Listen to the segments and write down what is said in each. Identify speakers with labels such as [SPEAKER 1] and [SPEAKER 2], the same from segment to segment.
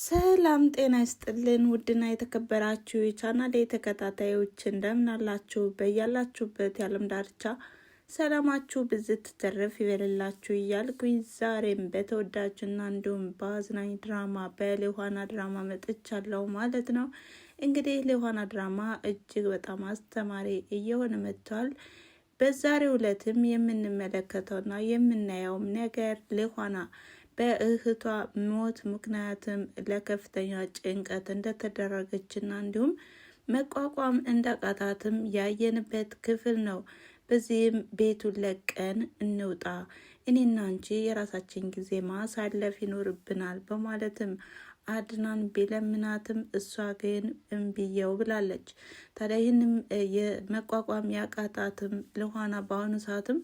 [SPEAKER 1] ሰላም ጤና ይስጥልን። ውድና የተከበራችሁ የቻናሌ ተከታታዮች እንደምን አላችሁ? በያላችሁበት የዓለም ዳርቻ ሰላማችሁ ብዝት ትርፍ ይበልላችሁ እያልኩኝ ዛሬም በተወዳጅና እንዲሁም በአዝናኝ ድራማ በልኋና ድራማ መጥቻለሁ ማለት ነው። እንግዲህ ልኋና ድራማ እጅግ በጣም አስተማሪ እየሆነ መጥቷል። በዛሬው ዕለትም የምንመለከተውና የምናየውም ነገር ልኋና በእህቷ ሞት ምክንያትም ለከፍተኛ ጭንቀት እንደተደረገችና እንዲሁም መቋቋም እንዳቃታትም ያየንበት ክፍል ነው። በዚህም ቤቱን ለቀን እንውጣ፣ እኔና አንቺ የራሳችን ጊዜ ማሳለፍ ይኖርብናል በማለትም አድናን ቢለምናትም እሷ ግን እምቢየው ብላለች። ታዲያ ይህንም የመቋቋም ያቃታትም ልኋና በአሁኑ ሰዓትም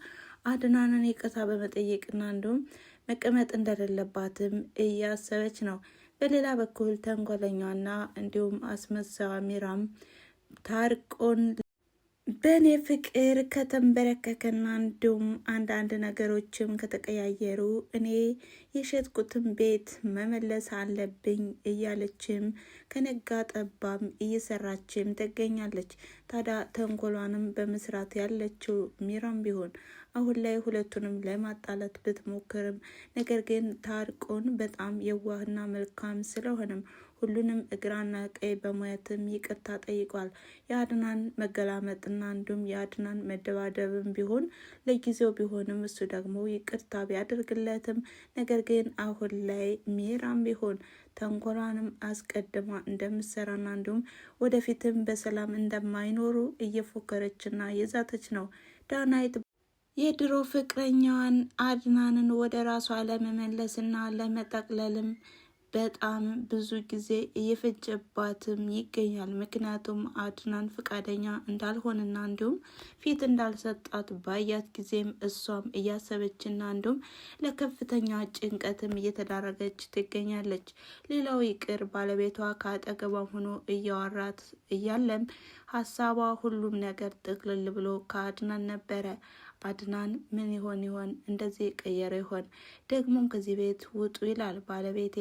[SPEAKER 1] አድናንን ይቅርታ በመጠየቅና እንዲሁም መቀመጥ እንደሌለባትም እያሰበች ነው። በሌላ በኩል ተንኮለኛና እንዲሁም አስመሳዋ ሚራም ታርቆን በእኔ ፍቅር ከተንበረከከና እንዲሁም አንዳንድ ነገሮችም ከተቀያየሩ እኔ የሸጥኩትን ቤት መመለስ አለብኝ እያለችም ከነጋ ጠባም እየሰራችም ትገኛለች። ታዲያ ተንኮሏንም በመስራት ያለችው ሚራም ቢሆን አሁን ላይ ሁለቱንም ለማጣላት ብትሞክርም ነገር ግን ታርቆን በጣም የዋህና መልካም ስለሆነም ሁሉንም እግራና ቀይ በማየትም ይቅርታ ጠይቋል። የአድናን መገላመጥና እንዲሁም የአድናን መደባደብም ቢሆን ለጊዜው ቢሆንም እሱ ደግሞ ይቅርታ ቢያደርግለትም ነገር ግን አሁን ላይ ሚራም ቢሆን ተንኮሏንም አስቀድማ እንደምሰራና እንዲሁም ወደፊትም በሰላም እንደማይኖሩ እየፎከረችና የዛተች ነው። ዳናይት የድሮ ፍቅረኛዋን አድናንን ወደ ራሷ ለመመለስና ለመጠቅለልም በጣም ብዙ ጊዜ እየፈጀባትም ይገኛል። ምክንያቱም አድናን ፈቃደኛ እንዳልሆነና እንዲሁም ፊት እንዳልሰጣት ባያት ጊዜም እሷም እያሰበችና እንዲሁም ለከፍተኛ ጭንቀትም እየተዳረገች ትገኛለች። ሌላው ይቅር ባለቤቷ ከአጠገቧም ሆኖ እያወራት እያለም ሀሳቧ ሁሉም ነገር ጥቅልል ብሎ ከአድናን ነበረ። አድናን ምን ይሆን ይሆን እንደዚህ የቀየረ ይሆን? ደግሞም ከዚህ ቤት ውጡ ይላል ባለቤቴ።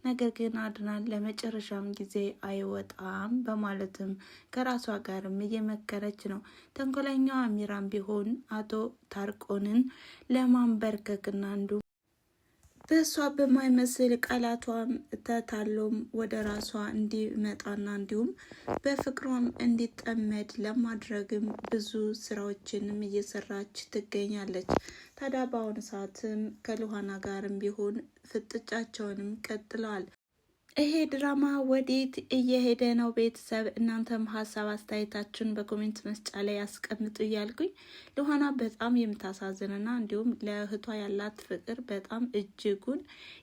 [SPEAKER 1] ነገር ግን አድናን ለመጨረሻም ጊዜ አይወጣም በማለትም ከራሷ ጋርም እየመከረች ነው። ተንኮለኛዋ ሚራም ቢሆን አቶ ታርቆንን ለማንበርከክና አንዱ በእሷ በማይመስል ቃላቷም ተታሎም ወደ ራሷ እንዲመጣና እንዲሁም በፍቅሯም እንዲጠመድ ለማድረግም ብዙ ስራዎችንም እየሰራች ትገኛለች። ታዲያ በአሁኑ ሰዓትም ከልኋና ጋርም ቢሆን ፍጥጫቸውንም ቀጥለዋል። ይሄ ድራማ ወዴት እየሄደ ነው? ቤተሰብ እናንተም ሀሳብ አስተያየታችሁን በ comment መስጫ ላይ ያስቀምጡ እያልኩኝ ልኋና በጣም የምታሳዝንና እንዲሁም ለእህቷ ያላት ፍቅር በጣም እጅጉን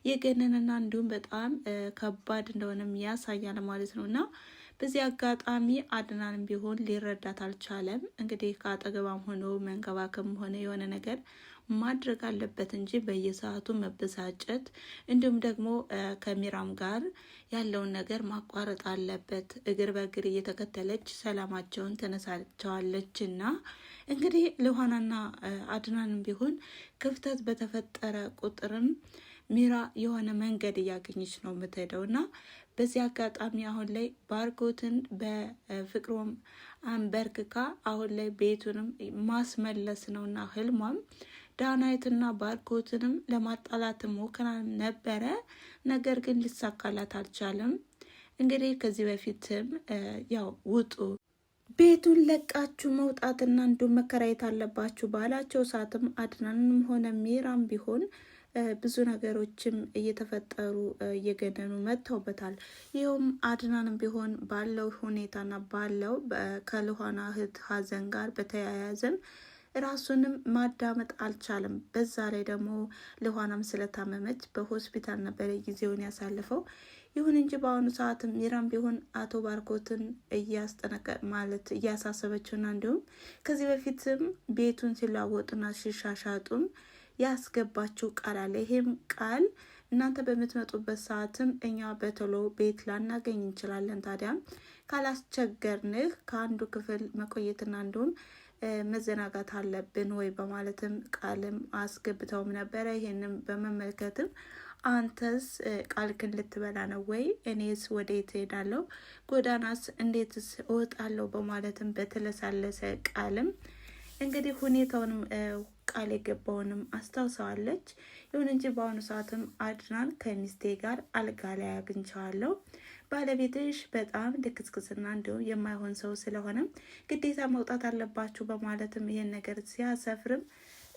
[SPEAKER 1] የገነንና እንዲሁም በጣም ከባድ እንደሆነም ያሳያል ማለት ነው እና በዚህ አጋጣሚ አድናንም ቢሆን ሊረዳት አልቻለም። እንግዲህ ከአጠገባም ሆኖ መንከባከብም ሆነ የሆነ ነገር ማድረግ አለበት እንጂ በየሰዓቱ መበሳጨት እንዲሁም ደግሞ ከሚራም ጋር ያለውን ነገር ማቋረጥ አለበት። እግር በእግር እየተከተለች ሰላማቸውን ተነሳቸዋለች እና እንግዲህ ልኋናና አድናንም ቢሆን ክፍተት በተፈጠረ ቁጥርም ሚራ የሆነ መንገድ እያገኘች ነው የምትሄደው እና በዚህ አጋጣሚ አሁን ላይ ባርኮትን በፍቅሮም አንበርክካ አሁን ላይ ቤቱንም ማስመለስ ነውና ህልሟም ዳናይትና ባርኮትንም ለማጣላት ሞክራ ነበረ። ነገር ግን ሊሳካላት አልቻለም። እንግዲህ ከዚህ በፊትም ያው ውጡ ቤቱን ለቃችሁ መውጣትና እንዲሁም መከራየት አለባችሁ ባላቸው ሰዓትም አድናንም ሆነ ሚራም ቢሆን ብዙ ነገሮችም እየተፈጠሩ እየገነኑ መጥተውበታል። ይኸውም አድናንም ቢሆን ባለው ሁኔታና ባለው ከልኋና እህት ሀዘን ጋር በተያያዘም ራሱንም ማዳመጥ አልቻለም። በዛ ላይ ደግሞ ልኋናም ስለታመመች በሆስፒታል ነበረ ጊዜውን ያሳልፈው። ይሁን እንጂ በአሁኑ ሰዓት ሚራም ቢሆን አቶ ባርኮትን እያስጠነቀ ማለት እያሳሰበችውና እንዲሁም ከዚህ በፊትም ቤቱን ሲለዋወጡና ሲሻሻጡም ያስገባችው ቃል አለ። ይሄም ቃል እናንተ በምትመጡበት ሰዓትም እኛ በቶሎ ቤት ላናገኝ እንችላለን። ታዲያ ካላስቸገርንህ ከአንዱ ክፍል መቆየትና እንዲሁም መዘናጋት አለብን ወይ በማለትም ቃልም አስገብተውም ነበረ። ይሄንም በመመልከትም አንተስ ቃልክን ልትበላ ነው ወይ? እኔስ ወዴት እሄዳለሁ? ጎዳናስ እንዴትስ እወጣለሁ? በማለትም በተለሳለሰ ቃልም እንግዲህ ሁኔታውንም ቃል የገባውንም አስታውሰዋለች። ይሁን እንጂ በአሁኑ ሰዓትም አድናን ከሚስቴ ጋር አልጋ ላይ አግኝቼዋለሁ። ባለቤትሽ በጣም ልክስክስና እንዲሁም የማይሆን ሰው ስለሆነም ግዴታ መውጣት አለባችሁ በማለትም ይህን ነገር ሲያሰፍርም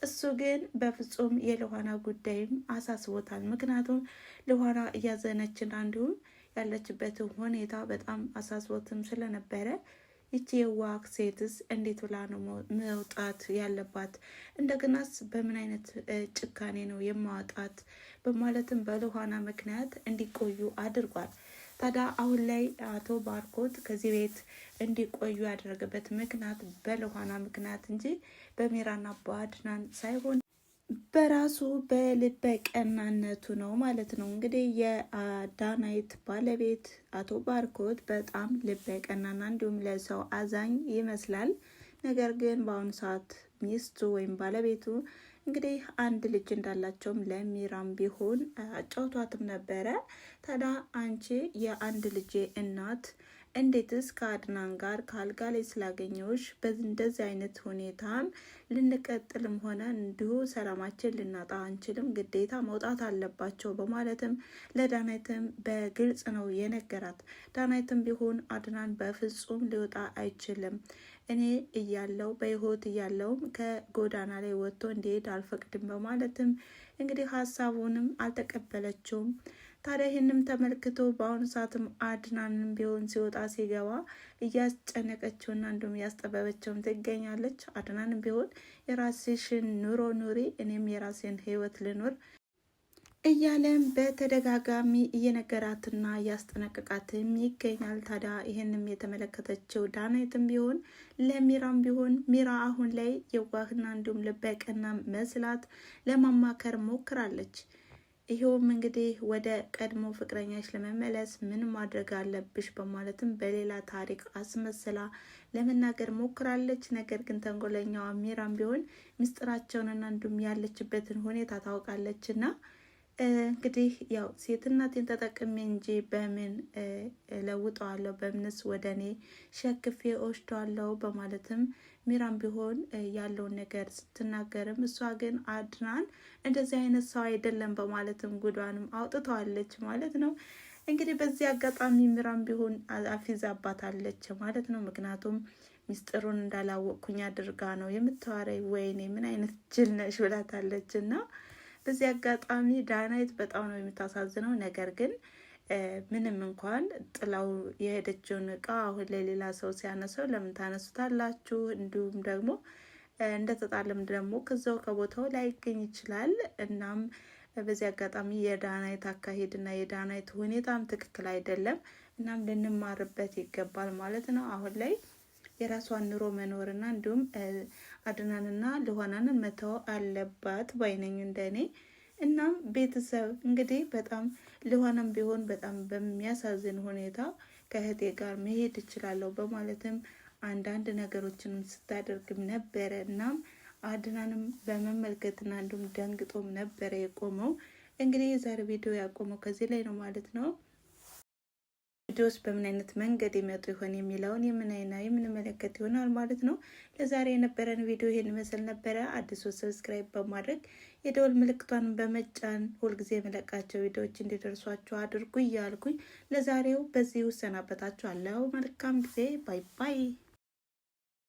[SPEAKER 1] እሱ ግን በፍጹም የልኋና ጉዳይም አሳስቦታል። ምክንያቱም ልኋና እያዘነችና እንዲሁም ያለችበትን ሁኔታ በጣም አሳስቦትም ስለነበረ ይቺ የዋህ ሴትስ እንዴት ብላ ነው መውጣት ያለባት? እንደገናስ በምን አይነት ጭካኔ ነው የማወጣት? በማለትም በልኋና ምክንያት እንዲቆዩ አድርጓል። ታዲያ አሁን ላይ አቶ ባርኮት ከዚህ ቤት እንዲቆዩ ያደረገበት ምክንያት በልኋና ምክንያት እንጂ በሜራና በአድናን ሳይሆን በራሱ በልበ ቀናነቱ ነው ማለት ነው። እንግዲህ የዳናይት ባለቤት አቶ ባርኮት በጣም ልበ ቀናና እንዲሁም ለሰው አዛኝ ይመስላል። ነገር ግን በአሁኑ ሰዓት ሚስቱ ወይም ባለቤቱ እንግዲህ አንድ ልጅ እንዳላቸውም ለሚራም ቢሆን አጫውቷትም ነበረ። ታዲያ አንቺ የአንድ ልጄ እናት እንዴትስ ከአድናን ጋር ከአልጋ ላይ ስላገኘውሽ በእንደዚህ አይነት ሁኔታም ልንቀጥልም ሆነ እንዲሁ ሰላማችን ልናጣ አንችልም፣ ግዴታ መውጣት አለባቸው በማለትም ለዳናይትም በግልጽ ነው የነገራት። ዳናይትም ቢሆን አድናን በፍጹም ሊወጣ አይችልም፣ እኔ እያለው በህይወት እያለውም ከጎዳና ላይ ወጥቶ እንዲሄድ አልፈቅድም በማለትም እንግዲህ ሀሳቡንም አልተቀበለችውም። ታዲያ ይህንም ተመልክቶ በአሁኑ ሰዓትም አድናንም ቢሆን ሲወጣ ሲገባ እያስጨነቀችውና እንዲሁም እያስጠበበችውም ትገኛለች። አድናንም ቢሆን የራስሽን ኑሮ ኑሪ፣ እኔም የራሴን ህይወት ልኑር እያለም በተደጋጋሚ እየነገራትና እያስጠነቀቃትም ይገኛል። ታዲያ ይህንም የተመለከተችው ዳናይትም ቢሆን ለሚራም ቢሆን ሚራ አሁን ላይ የዋህና እንዲሁም ልበቀና መስላት ለማማከር ሞክራለች። ይሄውም እንግዲህ ወደ ቀድሞ ፍቅረኛሽ ለመመለስ ምን ማድረግ አለብሽ በማለትም በሌላ ታሪክ አስመስላ ለመናገር ሞክራለች። ነገር ግን ተንኮለኛዋ ሚራም ቢሆን ምስጢራቸውንና እንዲሁም ያለችበትን ሁኔታ ታውቃለች እና እንግዲህ ያው ሴትነቴን ተጠቅሜ እንጂ በምን ለውጠዋለሁ፣ በምንስ ወደ እኔ ሸክፌ ወስደዋለሁ በማለትም ሚራም ቢሆን ያለውን ነገር ስትናገርም እሷ ግን አድናን እንደዚህ አይነት ሰው አይደለም በማለትም ጉዷንም አውጥተዋለች ማለት ነው። እንግዲህ በዚህ አጋጣሚ ሚራም ቢሆን አፊዛባታለች ማለት ነው። ምክንያቱም ሚስጥሩን እንዳላወቅኩኝ አድርጋ ነው የምታወራኝ፣ ወይኔ ምን አይነት ጅል ነሽ ብላታለች እና በዚህ አጋጣሚ ዳናይት በጣም ነው የምታሳዝነው። ነገር ግን ምንም እንኳን ጥላው የሄደችውን እቃ አሁን ለሌላ ሰው ሲያነሰው ለምን ታነሱታላችሁ? እንዲሁም ደግሞ እንደተጣለም ደግሞ ከዛው ከቦታው ላይገኝ ይችላል። እናም በዚህ አጋጣሚ የዳናይት አካሄድ እና የዳናይት ሁኔታም ትክክል አይደለም። እናም ልንማርበት ይገባል ማለት ነው። አሁን ላይ የራሷን ኑሮ መኖርና እንዲሁም አድናንና ልሆናንን መተው አለባት ባይነኝ እንደኔ። እናም ቤተሰብ እንግዲህ በጣም ልሆናም ቢሆን በጣም በሚያሳዝን ሁኔታ ከእህቴ ጋር መሄድ እችላለሁ በማለትም አንዳንድ ነገሮችንም ስታደርግም ነበረ። እናም አድናንም በመመልከትና እንዲሁም ደንግጦም ነበረ የቆመው። እንግዲህ የዛሬ ቪዲዮ ያቆመው ከዚህ ላይ ነው ማለት ነው። ቪዲዮስ በምን አይነት መንገድ ይመጡ ይሆን የሚለውን የምናይና የምንመለከት ይሆናል ማለት ነው። ለዛሬ የነበረን ቪዲዮ ይሄን ይመስል ነበረ። አዲሱ subscribe በማድረግ የደወል ምልክቷን በመጫን ሁልጊዜ የምለቃቸው ቪዲዮዎች እንዲደርሷችሁ አድርጉ እያልኩኝ ለዛሬው በዚህ እሰናበታችኋለሁ። መልካም ጊዜ። Bye bye።